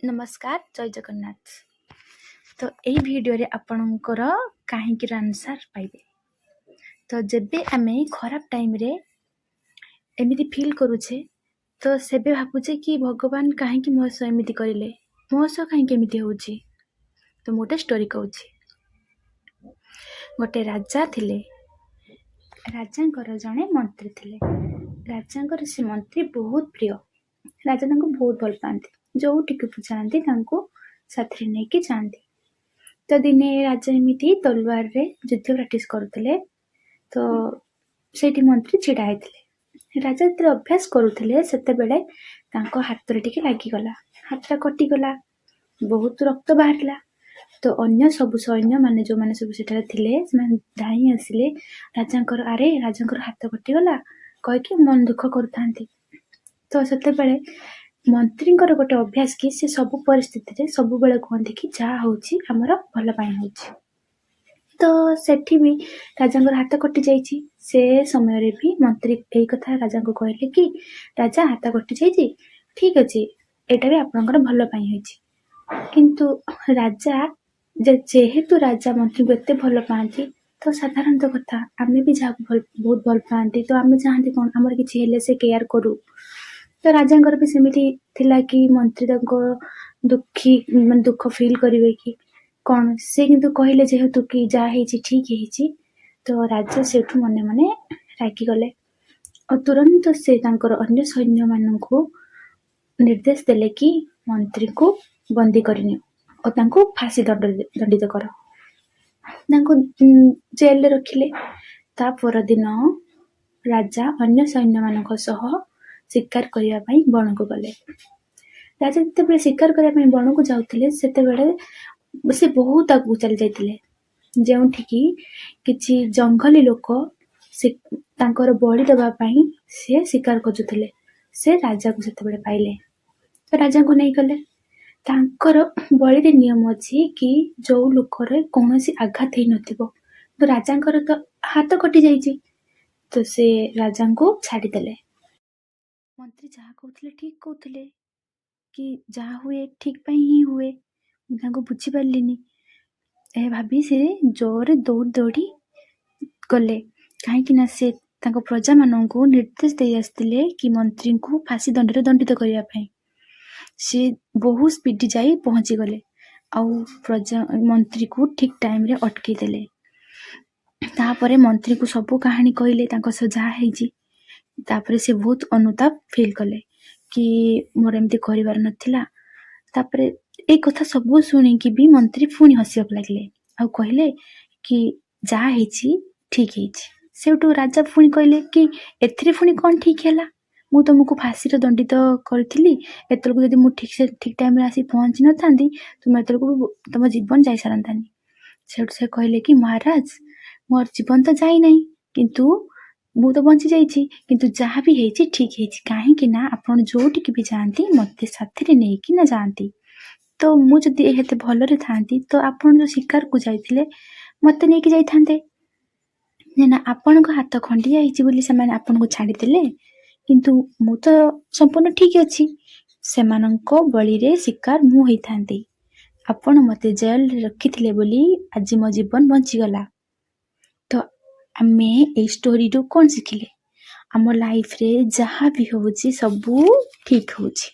ନମସ୍କାର, ଜୟ ଜଗନ୍ନାଥ। ତ ଏଇ ଭିଡ଼ିଓରେ ଆପଣଙ୍କର କାହିଁକିର ଆନ୍ସର୍ ପାଇବେ। ତ ଯେବେ ଆମେ ଖରାପ ଟାଇମ୍ରେ ଏମିତି ଫିଲ୍ କରୁଛେ, ତ ସେବେ ଭାବୁଛେ କି ଭଗବାନ କାହିଁକି ମୋ ସହ ଏମିତି କରିଲେ, ମୋ ସହ କାହିଁକି ଏମିତି ହେଉଛି? ତ ମୁଁ ଗୋଟେ ଷ୍ଟୋରି କହୁଛି। ଗୋଟେ ରାଜା ଥିଲେ। ରାଜାଙ୍କର ଜଣେ ମନ୍ତ୍ରୀ ଥିଲେ। ରାଜାଙ୍କର ସେ ମନ୍ତ୍ରୀ ବହୁତ ପ୍ରିୟ। ରାଜା ତାଙ୍କୁ ବହୁତ ଭଲ ପାଆନ୍ତି। ଯୋଉଠିକୁ ବି ଯାଆନ୍ତି, ତାଙ୍କୁ ସାଥିରେ ନେଇକି ଯାଆନ୍ତି। ତ ଦିନେ ରାଜା ଏମିତି ତଲୁଆରରେ ଯୁଦ୍ଧ ପ୍ରାକ୍ଟିସ୍ କରୁଥିଲେ। ତ ସେଇଠି ମନ୍ତ୍ରୀ ଛିଡ଼ା ହେଇଥିଲେ। ରାଜା ଯେତେବେଳେ ଅଭ୍ୟାସ କରୁଥିଲେ, ସେତେବେଳେ ତାଙ୍କ ହାତରେ ଟିକେ ଲାଗିଗଲା। ହାତଟା କଟିଗଲା, ବହୁତ ରକ୍ତ ବାହାରିଲା। ତ ଅନ୍ୟ ସବୁ ସୈନ୍ୟମାନେ, ଯେଉଁମାନେ ସବୁ ସେଠାରେ ଥିଲେ, ସେମାନେ ଧାଇଁ ଆସିଲେ। ରାଜାଙ୍କର "ଆରେ, ରାଜାଙ୍କର ହାତ କଟିଗଲା" କହିକି ମନ ଦୁଃଖ କରୁଥାନ୍ତି। ତ ସେତେବେଳେ ମନ୍ତ୍ରୀଙ୍କର ଗୋଟେ ଅଭ୍ୟାସ କି ସେ ସବୁ ପରିସ୍ଥିତିରେ ସବୁବେଳେ କୁହନ୍ତି କି ଯାହା ହେଉଛି ଆମର ଭଲ ପାଇଁ ହେଉଛି। ତ ସେଠି ବି ରାଜାଙ୍କର ହାତ କଟି ଯାଇଛି, ସେ ସମୟରେ ବି ମନ୍ତ୍ରୀ ଏଇ କଥା ରାଜାଙ୍କୁ କହିଲେ କି ରାଜା, ହାତ କଟି ଯାଇଛି, ଠିକ୍ ଅଛି, ଏଇଟା ବି ଆପଣଙ୍କର ଭଲ ପାଇଁ ହେଇଛି। କିନ୍ତୁ ରାଜା ଯେହେତୁ ରାଜା ମନ୍ତ୍ରୀଙ୍କୁ ଏତେ ଭଲ ପାଆନ୍ତି, ତ ସାଧାରଣତଃ କଥା, ଆମେ ବି ଯାହାକୁ ବହୁତ ଭଲ ପାଆନ୍ତି, ତ ଆମେ ଚାହାନ୍ତି କ'ଣ ଆମର କିଛି ହେଲେ ସେ କେୟାର କରୁ। ତ ରାଜାଙ୍କର ବି ସେମିତି ଥିଲା କି ମନ୍ତ୍ରୀ ତାଙ୍କ ଦୁଃଖୀ, ମାନେ ଦୁଃଖ ଫିଲ୍ କରିବେ କି କ'ଣ। ସେ କିନ୍ତୁ କହିଲେ ଯେହେତୁ କି ଯାହା ହେଇଛି ଠିକ୍ ହେଇଛି, ତ ରାଜା ସେଇଠୁ ମନେ ମନେ ରାଗିଗଲେ ଆଉ ତୁରନ୍ତ ସେ ତାଙ୍କର ଅନ୍ୟ ସୈନ୍ୟମାନଙ୍କୁ ନିର୍ଦ୍ଦେଶ ଦେଲେ କି ମନ୍ତ୍ରୀଙ୍କୁ ବନ୍ଦୀ କରିନିଅ ଓ ତାଙ୍କୁ ଫାଶୀ ଦଣ୍ଡିତ କର। ତାଙ୍କୁ ଜେଲରେ ରଖିଲେ। ତା ପରଦିନ ରାଜା ଅନ୍ୟ ସୈନ୍ୟମାନଙ୍କ ସହ ଶିକାର କରିବା ପାଇଁ ବଣକୁ ଗଲେ। ରାଜା ଯେତେବେଳେ ଶିକାର କରିବା ପାଇଁ ବଣକୁ ଯାଉଥିଲେ, ସେତେବେଳେ ସେ ବହୁତ ଆଗକୁ ଚାଲି ଯାଇଥିଲେ, ଯେଉଁଠିକି କିଛି ଜଙ୍ଗଲୀ ଲୋକ ସେ ତାଙ୍କର ବଳି ଦେବା ପାଇଁ ସେ ଶିକାର ଖୋଜୁଥିଲେ। ସେ ରାଜାକୁ ସେତେବେଳେ ପାଇଲେ, ତ ରାଜାଙ୍କୁ ନେଇଗଲେ। ତାଙ୍କର ବଳିରେ ନିୟମ ଅଛି କି ଯୋଉ ଲୋକର କୌଣସି ଆଘାତ ହେଇନଥିବ। ତ ରାଜାଙ୍କର ତ ହାତ କଟି ଯାଇଛି, ତ ସେ ରାଜାଙ୍କୁ ଛାଡ଼ିଦେଲେ। ମନ୍ତ୍ରୀ ଯାହା କହୁଥିଲେ ଠିକ୍ କହୁଥିଲେ କି ଯାହା ହୁଏ ଠିକ୍ ପାଇଁ ହିଁ ହୁଏ, ମୁଁ ତାଙ୍କୁ ବୁଝିପାରିଲିନି, ଏହା ଭାବି ସେ ଜୋରରେ ଦୌଡ଼ି ଦୌଡ଼ି ଗଲେ। କାହିଁକି ନା ସେ ତାଙ୍କ ପ୍ରଜାମାନଙ୍କୁ ନିର୍ଦ୍ଦେଶ ଦେଇ ଆସିଥିଲେ କି ମନ୍ତ୍ରୀଙ୍କୁ ଫାଶୀ ଦଣ୍ଡରେ ଦଣ୍ଡିତ କରିବା ପାଇଁ। ସେ ବହୁତ ସ୍ପିଡ଼ ଯାଇ ପହଞ୍ଚିଗଲେ ଆଉ ପ୍ରଜା ମନ୍ତ୍ରୀକୁ ଠିକ୍ ଟାଇମ୍ରେ ଅଟକେଇ ଦେଲେ। ତାପରେ ମନ୍ତ୍ରୀକୁ ସବୁ କାହାଣୀ କହିଲେ, ତାଙ୍କ ସହ ଯାହା ହେଇଛି। ତାପରେ ସେ ବହୁତ ଅନୁତାପ ଫିଲ୍ କଲେ କି ମୋର ଏମିତି କରିବାର ନଥିଲା। ତାପରେ ଏଇ କଥା ସବୁ ଶୁଣିକି ବି ମନ୍ତ୍ରୀ ପୁଣି ହସିବାକୁ ଲାଗିଲେ ଆଉ କହିଲେ କି ଯାହା ହେଇଛି ଠିକ୍ ହେଇଛି। ସେଇଠୁ ରାଜା ପୁଣି କହିଲେ କି ଏଥିରେ ପୁଣି କ'ଣ ଠିକ୍ ହେଲା? ମୁଁ ତୁମକୁ ଫାଶୀର ଦଣ୍ଡିତ କରିଥିଲି। ଏତେବେଳକୁ ଯଦି ମୁଁ ଠିକ୍ ସେ ଠିକ୍ ଟାଇମ୍ରେ ଆସି ପହଞ୍ଚି ନଥାନ୍ତି, ତୁମେ ଏତେବେଳକୁ ତୁମ ଜୀବନ ଯାଇସାରନ୍ତାନି। ସେଇଠୁ ସେ କହିଲେ କି ମହାରାଜ, ମୋର ଜୀବନ ତ ଯାଇନାହିଁ, କିନ୍ତୁ ମୁଁ ତ ବଞ୍ଚି ଯାଇଛି, କିନ୍ତୁ ଯାହା ବି ହେଇଛି ଠିକ୍ ହେଇଛି। କାହିଁକି ନା ଆପଣ ଯୋଉଠିକି ବି ଯାଆନ୍ତି, ମୋତେ ସାଥିରେ ନେଇକିନା ଯାଆନ୍ତି। ତ ମୁଁ ଯଦି ଏତେ ଭଲରେ ଥାଆନ୍ତି, ତ ଆପଣ ଯେଉଁ ଶିକାରକୁ ଯାଇଥିଲେ ମୋତେ ନେଇକି ଯାଇଥାନ୍ତେ ନା? ଆପଣଙ୍କ ହାତ ଖଣ୍ଡିଆ ହେଇଛି ବୋଲି ସେମାନେ ଆପଣଙ୍କୁ ଛାଡ଼ିଦେଲେ, କିନ୍ତୁ ମୁଁ ତ ସମ୍ପୂର୍ଣ୍ଣ ଠିକ୍ ଅଛି। ସେମାନଙ୍କ ବଳିରେ ଶିକାର ମୁଁ ହେଇଥାନ୍ତି। ଆପଣ ମୋତେ ଜେଲରେ ରଖିଥିଲେ ବୋଲି ଆଜି ମୋ ଜୀବନ ବଞ୍ଚିଗଲା। ତ ଆମେ ଏଇ ଷ୍ଟୋରିରୁ କ'ଣ ଶିଖିଲେ? ଆମ ଲାଇଫରେ ଯାହା ବି ହେଉଛି, ସବୁ ଠିକ୍ ହେଉଛି।